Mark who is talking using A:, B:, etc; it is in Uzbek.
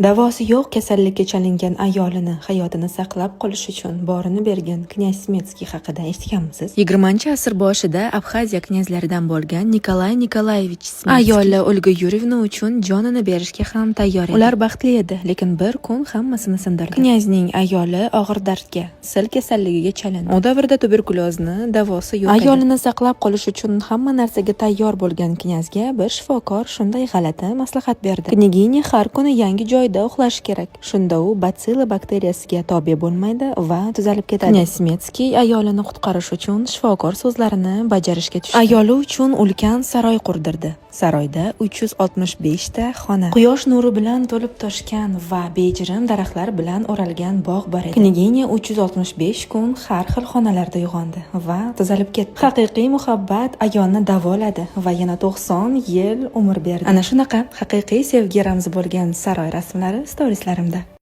A: Davosi yo'q kasallikka chalingan ayolini hayotini saqlab qolish uchun borini bergan knyaz Smetskiy haqida eshitganmisiz?
B: 20-asr boshida Abxaziya knyazlaridan bo'lgan Nikolay Nikolayevich Smetskiy
A: ayoli Olga Yurevna uchun jonini berishga ham tayyor edi. Ular baxtli edi, lekin bir kun hammasini sindirdi. Knyazning ayoli og'ir dardga, sil kasalligiga chalindi. U davrda tuberkulyozni davosi yo'q edi. Ayolini saqlab qolish uchun hamma narsaga tayyor bo'lgan knyazga bir shifokor shunday g'alati maslahat berdi: "Княгиня har kuni yangi joyda uxlashi kerak. Shunda u batsilla bakteriyasiga tobe bo'lmaydi va tuzalib ketadi." Knyaz Smetskiy ayolini qutqarish uchun shifokor so'zlarini bajarishga tushdi. Ayoli uchun ulkan saroy qurdirdi. Saroyda 365 ta xona, quyosh nuri bilan to'lib toshgan va bejirim daraxtlar bilan o'ralgan bog' bor edi. Княгиня 365 kun har xil xonalarda uyg'ondi va tuzalib ketdi. Haqiqiy muhabbat ayolni davoladi va yana 90 yil umr berdi. Ana shunaqa haqiqiy sevgi ramzi bo'lgan saroy rasmlari storieslarimda.